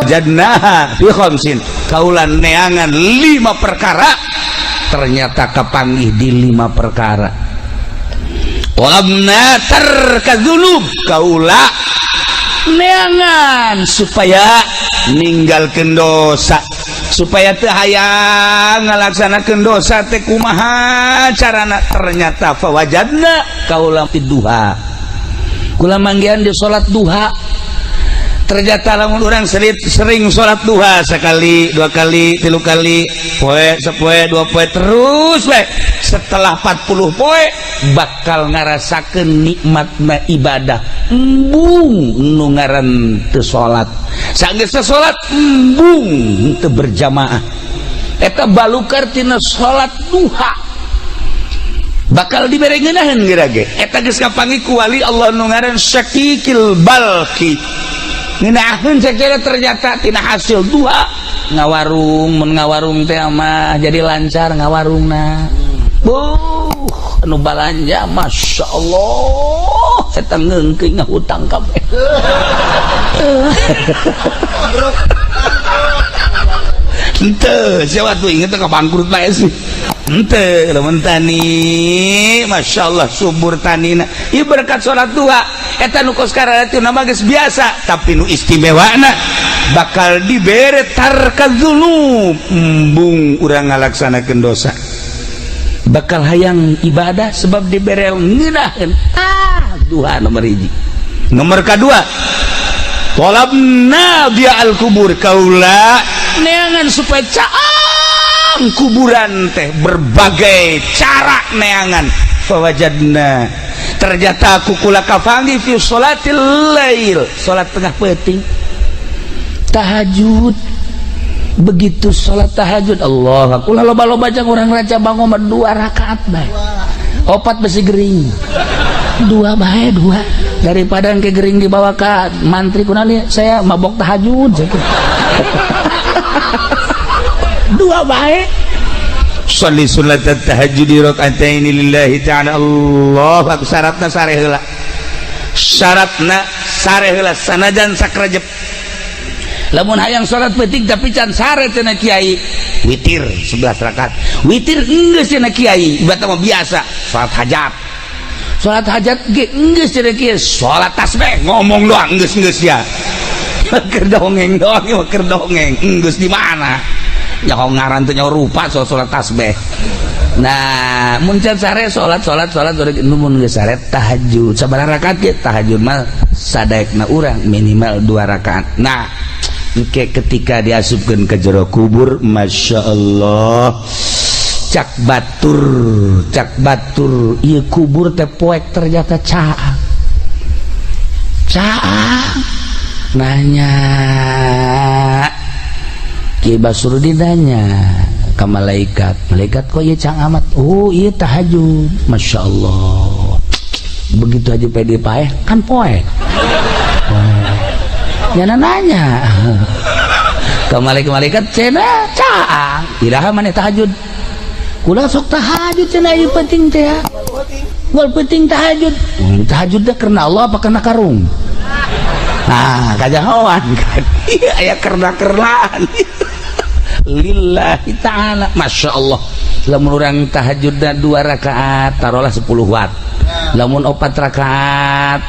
Wajadnaha fi khamsin, kaula neangan lima perkara, ternyata kapanggih di lima perkara. Talabna tarka dzunub, kaula neangan supaya ninggalkeun dosa, supaya teu hayang ngalaksanakeun dosa teh kumaha carana. Ternyata fawajadna, kaula duha, kula manggihan di salat duha. Ternyata lamun orang sering, sering salat duha, sekali, dua kali, tilu kali, poe sepoe, dua poe, terus we, setelah 40 poe bakal ngarasakeun nikmatna ibadah. Embung nu ngaran teu salat, sanggeus salat embung teu berjamaah. Eta balukar tina salat duha bakal dibere ngeunaheun geura ge. Eta geus kapanggih ku wali Allah nu ngaran Syakikil Balki. Ngeunaheun cek, ternyata tina hasil duha ngawarung, mun ngawarung teh mah jadi lancar ngawarungna. Buh, anu balanja, Masya Allah, eta ngeungkeun ngahutang kabeh. Henteu, siapa tuh inget ka bangkrut bae sih. Henteu, lamun tani, Masya Allah, subur tanina. Ieu berkat salat duha. Eta nu kos kararitu nama geus biasa, tapi nu istimewana bakal dibere tarka dzunub, embung urang ngalaksanakeun dosa. Bakal hayang ibadah sebab dibere ngeunaheun. Ah, duha nomor hiji. Nomor kedua, talabna dia al kubur, kaula neangan supaya caang kuburan teh, berbagai cara neangan. Fawajadna, ternyata ku kula kapanggih fi sholatil lail, salat tengah peuting, tahajud. Begitu salat tahajud, Allah, kula loba-loba jang urang Raja Bango mah dua rakaat bae, opat besi gering, dua bae, dua, daripada ke gering dibawa ke mantri kunali, saya mabok tahajud. Dua bae. Sholli sunat tahajud rakaataini lillahi ta'ala, Allah akbar. Syaratna sare heula, syaratna sare heula, sanajan sakrejep. Lamun hayang salat peuting tapi can sare cenah kiai, witir 11 rakaat. Witir geus cenah kiai, ibarat mah biasa salat hajat. Salat hajat ge geus cenah kiai, salat tasbih, ngomong doang geus, geus ya keur dongeng doang ya, keur dongeng geus. Di mana nyaho ngaran teh, nyaho rupa soal salat tasbih. Nah, mun can sare salat, salat, salat, salat. Mun geus sare tahajud sabaraha rakaat ge? Tahajud mah sadaekna urang, minimal dua rakaat. Nah, engke ketika diasupkeun ke jero kubur, Masya Allah, cak batur, cak batur, ieu kubur teh poek, ternyata caang caang. Nanya Ki Basrudin, nanya ke malaikat, "Malaikat, kok ieu caang amat?" "Oh, iya, tahajud." Masya Allah, begitu aja pede paeh kan poek nyana. Nanya ke malaikat-malaikat, "Cenah caang, iraha maneh tahajud?" "Kula sok tahajud," cenah, "ieu penting teh ya. Wal penting tahajud." Tahajud teh karena Allah apa karena karung? Nah, kajahoan kan. Iya, aya kerna-kernaan. Lillahi ta'ala, Masya Allah. Lamun urang tahajudna dua rakaat, taruhlah 10 watt. Lamun opat rakaat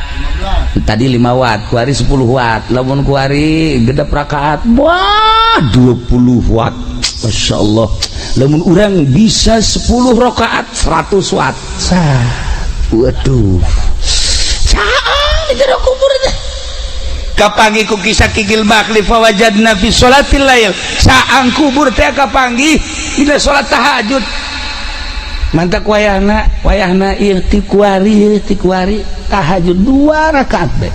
tadi 5 watt, kuari 10 watt. Lamun kuari genep rakaat, wah, 20 watt. Masya Allah. Lamun urang bisa 10 rakaat, 100 watt. Sah. Waduh. Caang di jero kubur teh. Kapanggih ku kisah Kikil Bakli, fawajadna fi sholatil lail, caang kubur teh kapanggih dina salat tahajud. Mantak wayahna, wayahna ieu ti kuari, ieu ti kuari tahajud dua rakaat bae.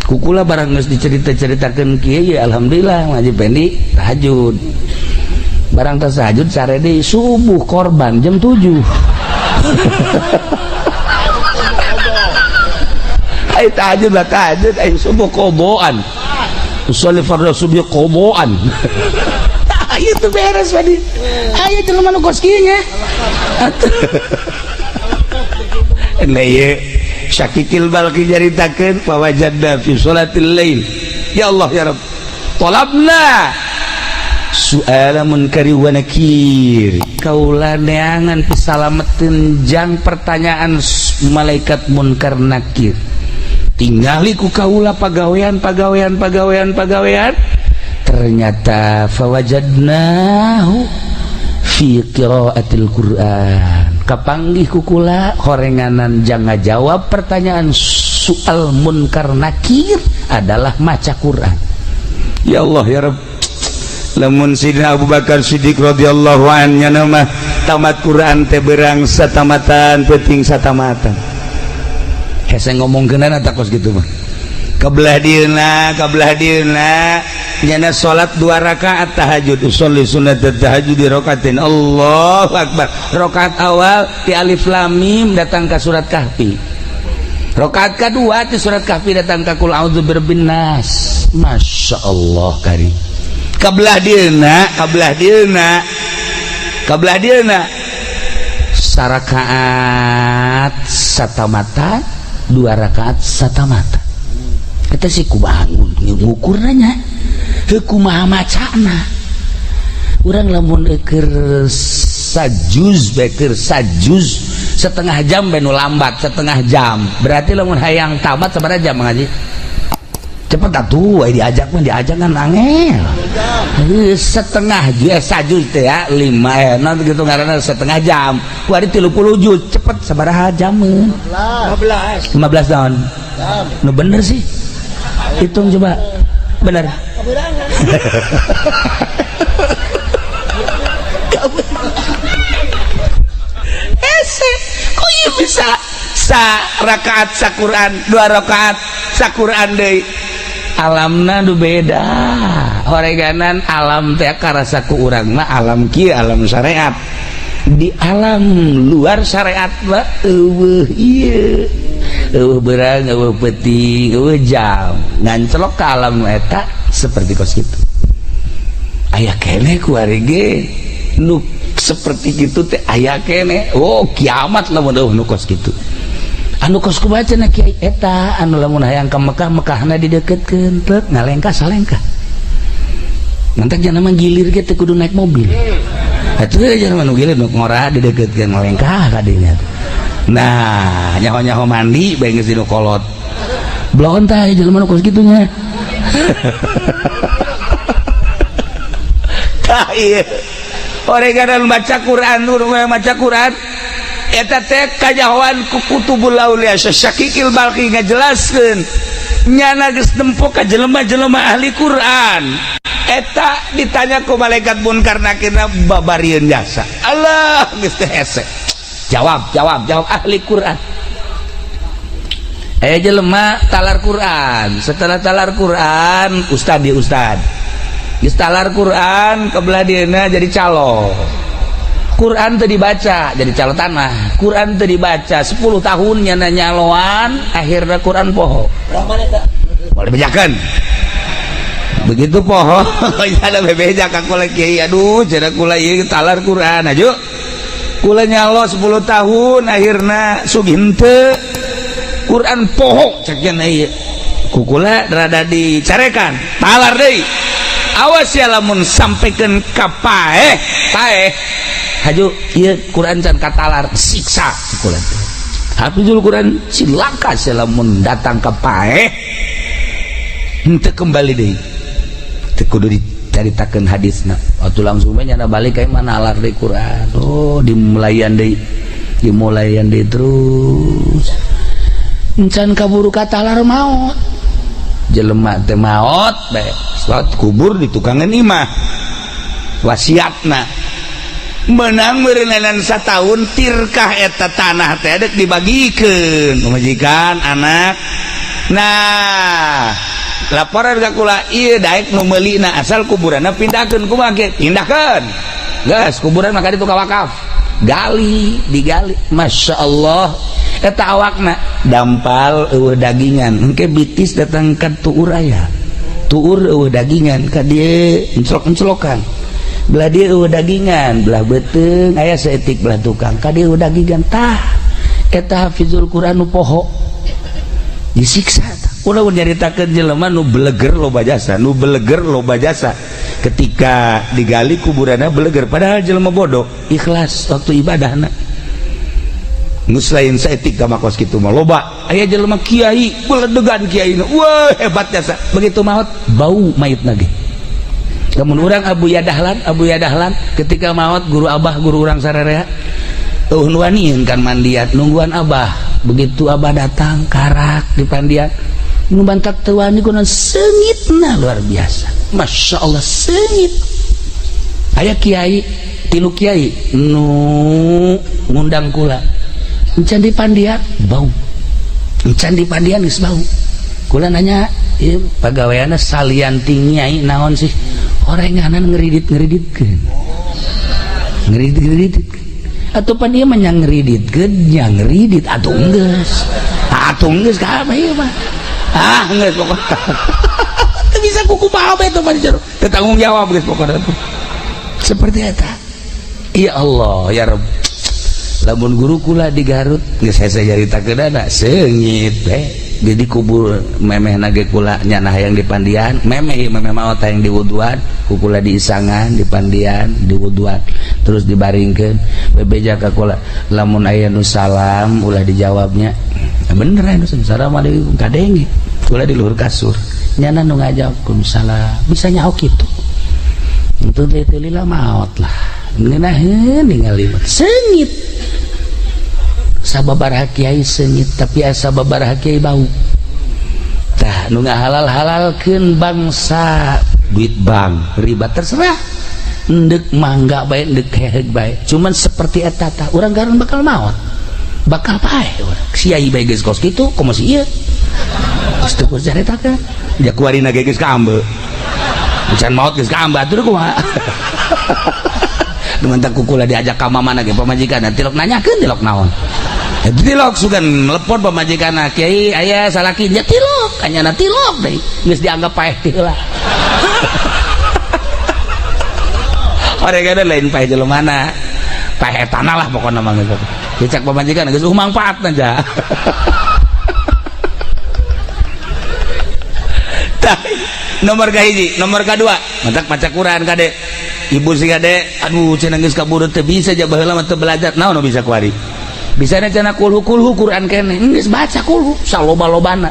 Kukula barang geus dicerita-ceritakeun kieu ya, alhamdulillah ngaji pendi tahajud. Barang tahajud sare deui, subuh korban jam 7. Ai tahajud lah tahajud, ai subuh koboan. Usolli fardhu subuh koboan. Ayo tuh beres tadi. Ayo jelema nu kos kieu nya. Nah, ieu Syakikil Balki nyaritakeun, fawajadna fi sholatil lail. Ya Allah ya Rabb. Tolabna su'ala munkari wa nakir, kaula neangan pisalameteun jang pertanyaan malaikat munkar nakir. Tinggali ku kaula pagawean, pagawean, pagawean, pagawean, ternyata fawajadnahu fi qiraatil Quran. Kapanggih ku kula horenganan jang ngajawab pertanyaan soal munkar nakir adalah maca Quran. Ya Allah, ya Rabb. Lamun Sidina Abu Bakar Siddiq radhiyallahu anhu mah tamat Quran teh berang satamatan, penting satamatan. Hese ngomongkeunana kos gitu mah. Kebelah dieuna, kebelah dieuna nyana salat dua rakaat tahajud, usolli sunat tahajud di rakaatin. Allahu akbar. Rakaat awal di alif lam mim datang ke surat Kahfi, rakaat kedua di surat Kahfi datang ke qul a'udzu birabbin nas. Masya Allah kari. Kebelah dieuna, kebelah dieuna, kebelah dieuna sarakaat satamata, dua rakaat satamata. Kita sih kumaha ngukurna, heuh, kumaha macana urang? Lamun keur sajuz bae, keur sajuz setengah jam bae nu lambat setengah jam, berarti lamun hayang tamat sabaraha jam ngaji cepet atuh? Ai diajak mah, diajak kan angel. Setengah juz, sajuz teh ya lima, non gitu ngaranna setengah jam. Kuari 30 juz cepet sabaraha jam? 15. 15 tahun nu bener sih, hitung coba bener. Keberangan. Hese kok ieu bisa sa rakaat sa Quran, dua rakaat sa Quran deui? Alamna nu beda horeganan alam teh karasa ku urang mah alam kieu, alam syariat. Di alam luar syariat mah euweuh ieu, euweuh beurang, euweuh peuting, euweuh jam. Ngancelok ke alam nu eta seperti kos kitu aya keneh ku ari ge nu seperti gitu teh aya keneh. Oh, kiamat lamun euweuh nu kos kitu. Anu kos kumaha cenah, Kiai? Eta anu lamun hayang ka Mekah, Mekahna dideketkeun, tek ngalengkah salengkah. Mantak jangan mah gilir ge teu kudu naik mobil atuh. Jangan nu gilir, nu ngora dideketkeun, ngalengkah ka dinya. Nah, nyaho-nyaho mandi bae geus dinu kolot blon. Tah, jelema nu kos kitu nya. Tah, ieu oreganan baca Quran, nu maca Quran eta teh kajahoan ku kutubul aulia. Syakikil Balki ngajelaskeun nyana geus nempo ka jelema-jelema ahli Quran eta ditanya ku malaikat munkar nakirna babarieun jasa. Allah, geus teh hese jawab, jawab, jawab. Ahli Quran eh jelema talar Quran. Setelah talar Quran, ustad dia, ustad geus talar Quran, kebelah dieuna jadi calo. Quran teu dibaca, jadi calo tanah. Quran teu dibaca 10 tahun nyana nyaloan, akhirnya Quran poho. Boleh bejakan begitu poho ada bebeja ka kula, "Kiai, aduh," cenah, "kula ieu talar Quran aju kula nyalo 10 tahun, akhirna sugih henteu, Quran poho." Cek cenah, ieu ku kula rada dicarekan, talar deui. "Awas ya lamun sampaikan ka paeh, paeh haju ieu Quran can katalar, siksa kula." Hafizul Quran, cilaka lamun datang ka paeh, henteu kembali deui. Teu kudu dicaritakeun hadisna atuh, langsung we nyana balik ka mana alar deui Quran. Oh, dimulayan deui, dimulayan deui terus, encan kaburu katalar maot. Jelema teh maot bae, salat kubur di tukangan imah, wasiatna menang meureunan satahun tirkah eta tanah teh dek dibagikeun pamajikan anak. Nah, laporan ka kula, ieu daek nu meulina asal kuburanna pindahkeun. Kumaha ge pindahkeun geus kuburan mah ka ditu ka wakaf. Gali, digali, Masya Allah, eta awakna dampal, euweuh dagingan. Engke bitis datang ka tuur, aya tuur, euweuh dagingan, ka dieu enclok-enclokan. Belah dieu euweuh dagingan, belah beuteung aya saeutik, belah tukang ka dieu euweuh dagingan. Tah, eta hafizul Quran nu poho disiksa tah. Ulah nyaritakeun jelema nu beleger loba jasa, nu beleger loba jasa. Ketika digali kuburanna beleger, padahal jelema bodoh, ikhlas waktu ibadahna. Geus lain saetik ka makos kitu mah loba. Aya jelema kiai, beledegan kiai. Wah, hebat jasa. Begitu maot bau mayitna ge. Lamun urang Abu Yadahlan, Abu Yadahlan ketika maot guru abah, guru urang sararea eueuh nu wanian kan mandian nungguan abah. Begitu abah datang karak di pandian, nu bantak teu wani kunaon seungitna luar biasa. Masya Allah seungit. Aya kiai, tilu kiai nu ngundang kula. Encan di pandian bau. Encan di pandian geus bau. Kula nanya, ieu pagaweanna salian ti nyai naon sih? Orenganan ngeridit-ngeriditkeun. Ngeridit-ngeridit. Atuh pan ieu mah nya ngeriditkeun, nya ngeridit atuh geus. Atuh geus kabeh ieu mah. Ah, geus pokokna. Teu bisa kuku bae teh mah jero. Teu tanggung jawab geus pokokna tuh. Seperti eta. Ya Allah, ya Rabb. Lamun guru kula di Garut geus hese nyaritakeunana seungit teh. Jadi kubur memeh nage kula nyana hayang di pandian, memeh memeh maot hayang diwuduan, ku kula diisangan di pandian, diwuduan, terus dibaringkeun bebeja ka kula, lamun aya nu salam ulah dijawabnya. Nah, bener aya nu assalamualaikum kadenge. Kula di luhur kasur. Nyana nu ngajawab salam, bisa nyaho kitu. Itu teh teu lila maot lah. Ngeunaheun ningali seungit. Sababaraha kiai seungit tapi asa sababaraha kiai bau. Tah nu ngahalal-halalkeun bangsa duit bank riba terserah. Endek mangga bae, endek heheg bae. Cuman seperti eta tah urang garun bakal maot. Bakal paeh urang. Kiai bae geus kos kitu komo si ieu. Geus teu kudu caritakeun. Ja kuarina ge geus kaambe. Can maot geus kaambe atuh kumaha. Dengan tak kukula diajak ka mamana ge pamajikan tilok nanyakeun tilok naon. Tilok sugan telepon pamajikan kiai aya salaki nya tilok anyana tilok deui geus dianggap paeh teh heula. Orangna lain paeh jelemana. Paeh etana lah pokona mah geus. Dicak pamajikan geus mangfaatna ja. Tah nomor kahiji, nomor kadua, mantak maca Quran kade. Ibu si kade, aduh cenah geus kaburu teu bisa ja baheula mah teu belajar. Naon nu bisa kuari? Bisana cenah kulhu kulhu Quran keneh. Geus baca kulhu saloba-lobana.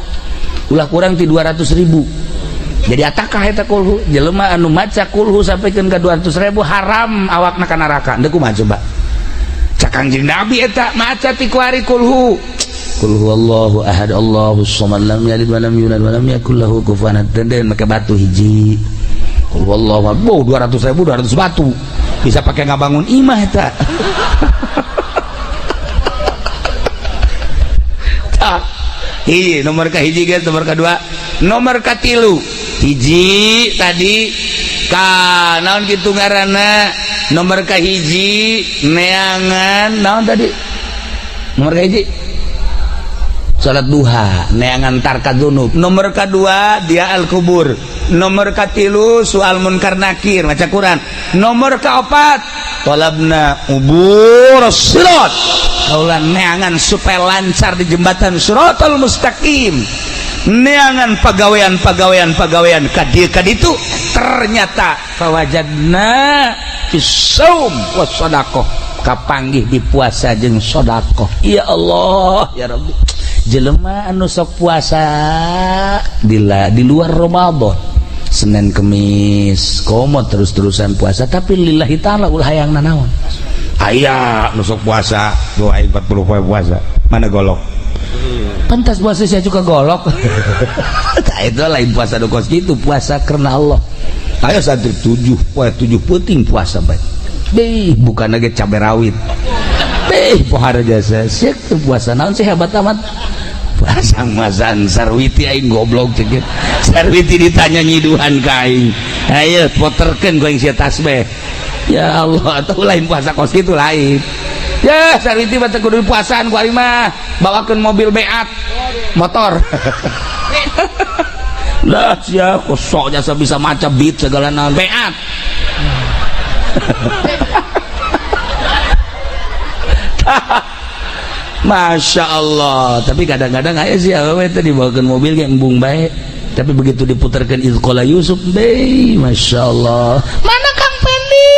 Ulah kurang ti 200.000. Jadi atakah eta kulhu? Jelema anu maca kulhu sampikeun ka 200.000 haram awakna ka neraka. Deuk kumaha coba? Cak Kangjeng Nabi eta maca ti kuari kulhu. Qul huwallahu ahad Allahus samad lam yalid wa lam yulad wa lam yakul lahu kufuwan ahad. Den make batu hiji. Qul huwallahu ahad. Boh 200.000 200 batu. Bisa pakai ngabangun imah eta. Hiji nomor ka hiji guys, nomor kedua, nomor katilu. Hiji tadi ka naon kitu ngaranna? Nomor ka hiji neangan naon tadi? Nomor ka hiji salat duha neangan tarka dzunub. Nomor kedua dia al kubur. Nomor katilu soal munkar nakir maca Quran. Nomor keempat talabna ubur sirat. Kaula neangan supaya lancar di jembatan siratal mustaqim. Neangan pagawean-pagawean-pagawean ka dieu ka ditu ternyata fawajadna fis saum was sadaqah kapanggih di puasa jeung sedekah. Ya Allah ya Rabbi. Jelema anu sok puasa di luar Ramadan Senin Kemis komo terus-terusan puasa tapi lillahi ta'ala ulah hayang nanaon. Aya nu sok puasa doa 40 poe puasa mana golok pantas puasa saya juga golok. Tah itu lain puasa nu kos kitu, puasa karena Allah. Ayo santri 7 poe 7 peuting puasa bae. Beh bukan lagi cabe rawit. Beh pohara jasa sieuk teu puasa naon sih hebat amat. Puasa masan Sarwiti aing goblok cek. Sarwiti ditanya nyiduhan ka aing. Ayo poterkeun ku aing sia tasbih. Ya Allah, atau lain puasa kos kitu lain. Ya Sarwiti mah teu kudu puasaan ku aing mah. Bawakeun mobil beat motor. Lah sia kosok jasa bisa maca beat segala naon beat. Masya Allah. Tapi kadang-kadang aya sih awewe teh dibawakeun mobil ge embung bae, tapi begitu diputarkan Idz Qala Yusuf be, Masya Allah, mana Kang Pendi?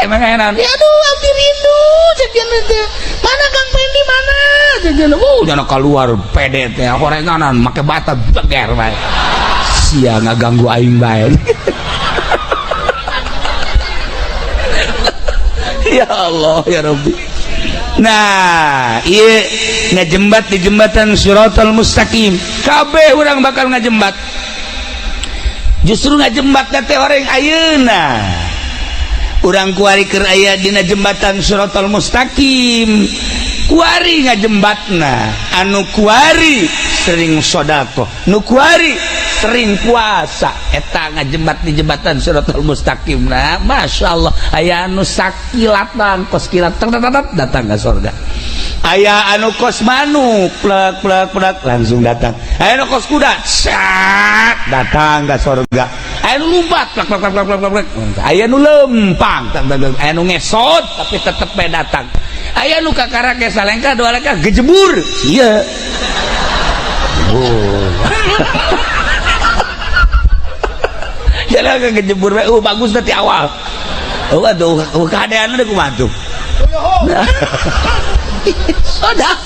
Emang aya naon? Ya aduh, abdi rindu cekian teh. Mana Kang Pendi, mana? Cekian, jangan keluar pede teh horenganan make bata beger bae. Sia ngaganggu aing bae. Ya Allah ya Rabbi. Nah, ieu ngajembat di jembatan Shiratal Mustaqim. Kabeh urang bakal ngajembat. Justru ngajembat teh orang ayeuna. Urang kuari keur aya dina jembatan Shiratal Mustaqim. Kuari ngajembatna, anu kuari sering sedekah, nu kuari sering puasa, eta ngajembat di jembatan Shiratal Mustaqim. Nah, Masya Allah, aya anu sakilatan kos kilat datang ke surga, aya anu kos manuk plek plek plek langsung datang, aya anu kos kuda cat datang ke surga, aya anu lompat plek plek plek plek plek, aya anu lempang, aya anu ngesot tapi tetep bae datang, aya nu kakara ge salengkah dua lengkah gejebur ieu. Oh. Jalan ke gejebur bae, bagus teh awal. Oh aduh, kahadean deui kumaha tuh. Sedekah.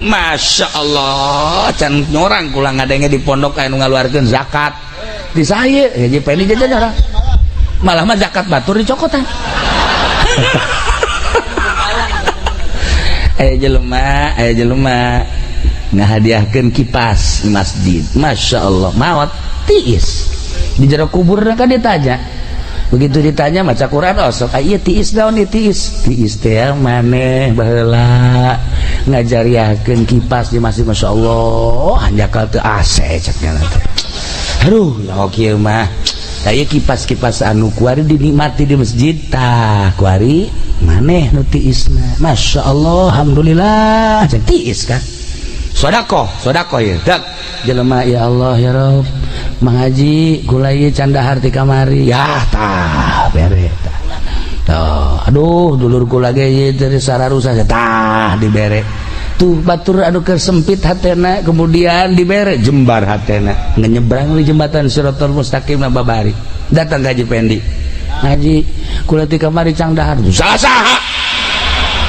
Masya Allah, can nyorang kula ngadenge di pondok aya nu ngaluarkeun zakat. Di saya, ya Pendi jajan nyorang. Malah mah zakat batur dicokotan. Aya jelema ngahadiahkeun kipas di masjid. Masya Allah, maot tiis di jero kubur kan ditanya. Begitu ditanya maca Quran, oh sok ieu tiis naon ieu tiis? Tiis teh maneh baheula ngajariahkeun kipas di masjid. Masya Allah, hanjakal teu AC ceknya teh. Aduh, nyaho kieu mah. Tah ieu kipas-kipas anu kuari dinikmati di masjid, tah kuari maneh nu tiisna. Masya Allah, alhamdulillah, cek tiis kan. Sodakoh, sodakoh ya. Dak jelema ya Allah ya Rob. Mang Haji kula ieu can dahar ti kamari. Ya tah bere tah. Tuh, aduh dulur kula ge ieu teh sararusa tah dibere. Tuh batur anu keur sempit hatena kemudian dibere jembar hatena. Ngenyebrang di jembatan Shiratal Mustaqim na babari. Datang ka Haji Pendi. Haji kula ti kamari cang dahar. Salah saha?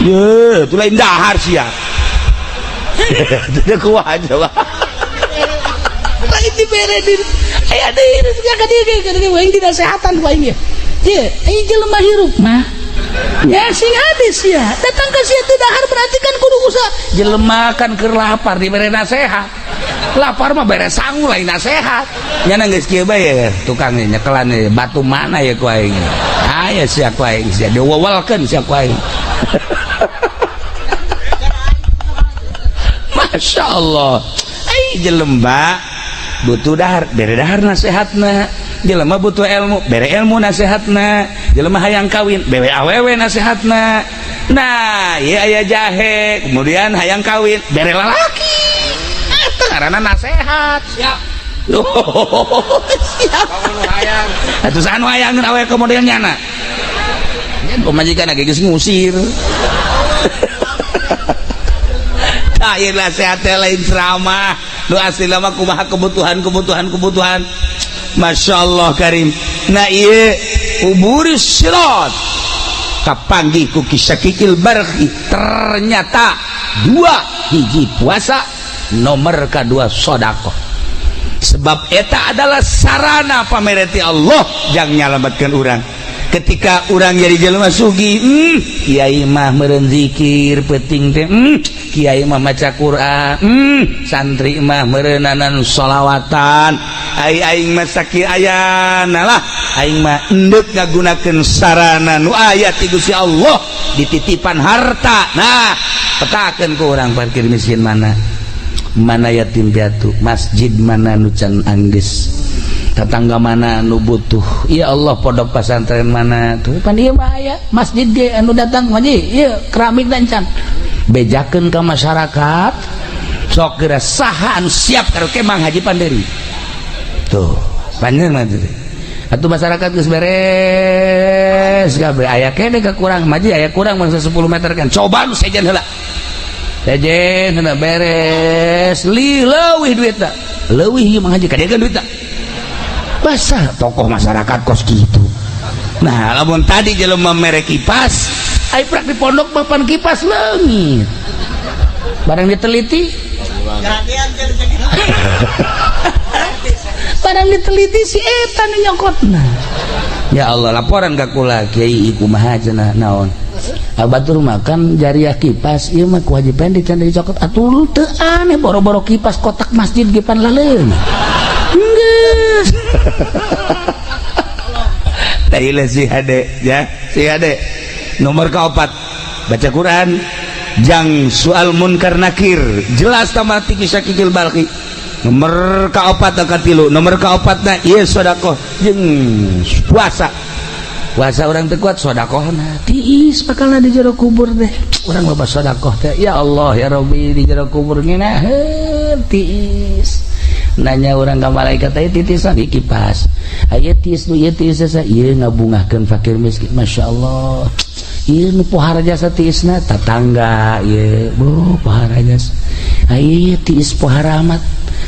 Ye, tu lain dahar sia. Tidak kuat coba. Lain dibere di aya deui ka dieu ka aing dinasehatan ku aing ye. Ye, aing jelema hirup mah. Ya sing hadis ya. Datang ke sia teu dahar berarti kan kudu usaha. Jelema kan keur lapar dibere nasehat. Lapar mah bere sangu lain nasehat. Nya geus kieu bae ya tukang nyekelan batu mana ya ku aing. Aya sia ku aing sia diwewelkeun sia ku aing. Masya Allah, ai jelema butuh dahar, bere dahar nasehatna. Jelema butuh ilmu, bere ilmu nasehatna. Jelema hayang kawin, bere awewe nasehatna. Nah, ieu aya jahe, kemudian hayang kawin, bere lalaki. Eta ngaranna nasehat. Siap. Oh, siap. Atuh anu hayangeun awewe kemudian nyana. Nya pamajikan ge geus ngusir. Sehat lain ceramah nu asli lama kumaha kebutuhan kebutuhan kebutuhan. Masya Allah karim. Nah ieu uburis sirat kapanggih ku kisakikil barhi. Ternyata dua hiji puasa nomor kedua sodakoh. Sebab eta adalah sarana pamereti Allah jang nyalamatkeun urang. Ketika urang jadi jelema sugih, kiai mah meureun zikir peuting teh, kiai mah maca Quran, santri mah meureunanan sholawatan. Ai aing mah sakieu ayana lah, aing mah endek ngagunakeun sarana nu aya ti Gusti Allah dititipan harta. Nah, petakeun ku urang parkir miskin mana? Mana yatim piatu, masjid mana nu can anggeus, tetangga mana anu butuh. Ya Allah, pondok pesantren mana tuh pan ieu mah aya masjid ge anu datang haji ieu keramik dan can bejakeun ka masyarakat. Sok geura saha anu siap karaoke Mang Haji Panderi tuh panjang mah. Atuh masyarakat geus beres kabeh, aya keneh kekurang maji, aya kurang mangsa 10 meter kan. Coba nu sejen heula, sejen heula beres, li leuwih duitna, leuwih ieu mah haji kadegan duitna. Basah tokoh masyarakat kos gitu. Nah, lamun tadi jelema mere kipas, ai prak di pondok papan kipas leungit. Barang diteliti, barang diteliti si eta nu nyokotna. Ya Allah, laporan ka kula, "Kiai, kumaha cenah?" "Naon?" "Batur makan jariah kipas ieu mah kewajiban dicanda dicokot." Atuh teu aneh, boro-boro kipas, kotak masjid ge pan laleung geus. Tadi si hade ya, si hade nomor keempat baca Quran jang soal munkar nakir, jelas tambah ti Syakikil Balki. Nomor keopat katilu, nomor keopatna ieu sedekah jeung puasa. Puasa orang teu kuat, sedekahna tiis bakalna di jero kubur teh. Urang loba sedekah teh, ya Allah ya Rabbi, di jero kubur ngeunaheun tiis. Nanya orang ka malaikat, "Aya titisan di kipas, aya tiis nu ieu, tiis ieu ngabungahkeun fakir miskin." Masya Allah, ieu nu pohara jasa tiisna tatangga ieu, bu pohara jasa. Ieu tiis pohara amat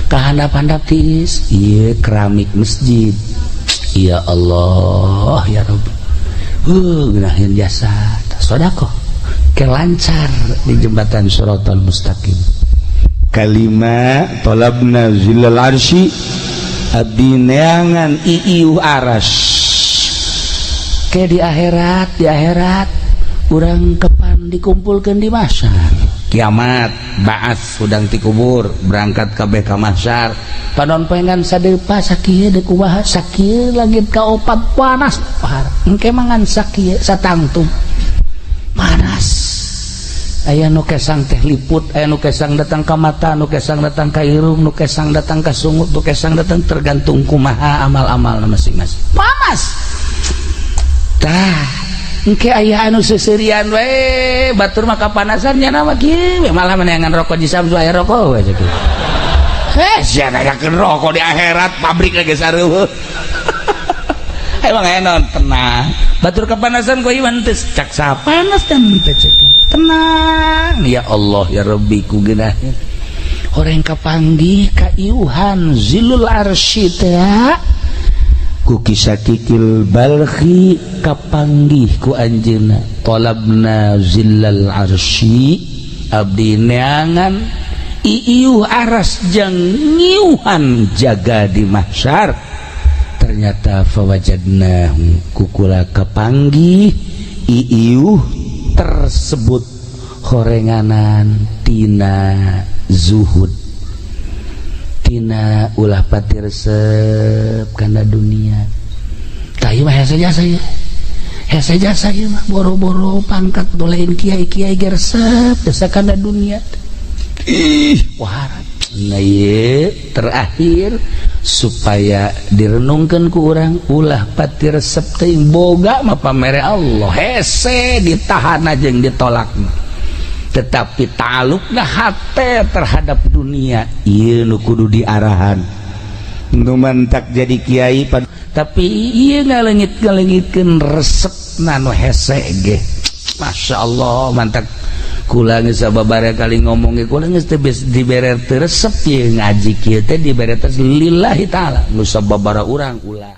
kahandap-handap, tiis ieu keramik masjid. Ya Allah ya Rabbi, ngeunaheun jasa sedekah ke lancar di jembatan Shiratal Mustaqim. Kalima talabna zillal arsy, abdi neangan iiuh aras ke di akhirat. Di akhirat urang kepan dikumpulkan di mahsyar kiamat, baas udang ti kubur, berangkat kabeh ka mahsyar. Panon pengan sadepa sakieu deuk kumaha, sakieu langit kaopat panas parah. Engke mangan sakieu satangtung panas. Aya nu kesang teh liput, aya nu kesang datang ka mata, nu kesang datang ka irung, nu kesang datang ka sungut, nu kesang datang, tergantung kumaha amal-amal masing-masing. Panas tah, engke aya anu seuseurian we, batur mah kapanasan nya mah kieu, malah meneangan rokok di Samsu, aya rokok we kitu. Eh, sia nanyakeun rokok di akhirat, pabrik lagi sareueuh. Emang aya naon? Tenang. Batur kepanasan kok iman teh cak panas dan teh cek. Tenang. Ya Allah ya Rabbi, ku geunaheun. Horeng kapanggih kaiuhan zilul arsy teh ku Kisakikil Balkhi, kapanggih ku anjeunna talabna zillal arsy, abdi neangan iiuh aras jang ngiuhan jaga di mahsyar. Ternyata fawajadna, kukula kapanggih iiuh tersebut horenganan tina zuhud, tina ulah pati resep kana dunia. Tah, ieu mah hese jasa ieu, hese jasa ieu mah. Boro-boro pangkat dolein, kiai-kiai ge resep jasa kana dunia. Ih, wah. Nah, ieu terakhir supaya direnungkan ku urang, ulah pati resep teuing. Boga mah pamere Allah, hese ditahan jeung ditolak, tetapi talukna hate terhadap dunia ieu nu kudu diarahan. Nu mantak jadi kiai, tapi ieu ngalengit ngalengitkeun resepna nu hese ge. Masya Allah, mantak kula geus sababaraha kali ngomong ge, kula geus teu dibere teu resep ieu ngaji kieu teh, dibere teh lillahi taala. Nu sababaraha urang ulah.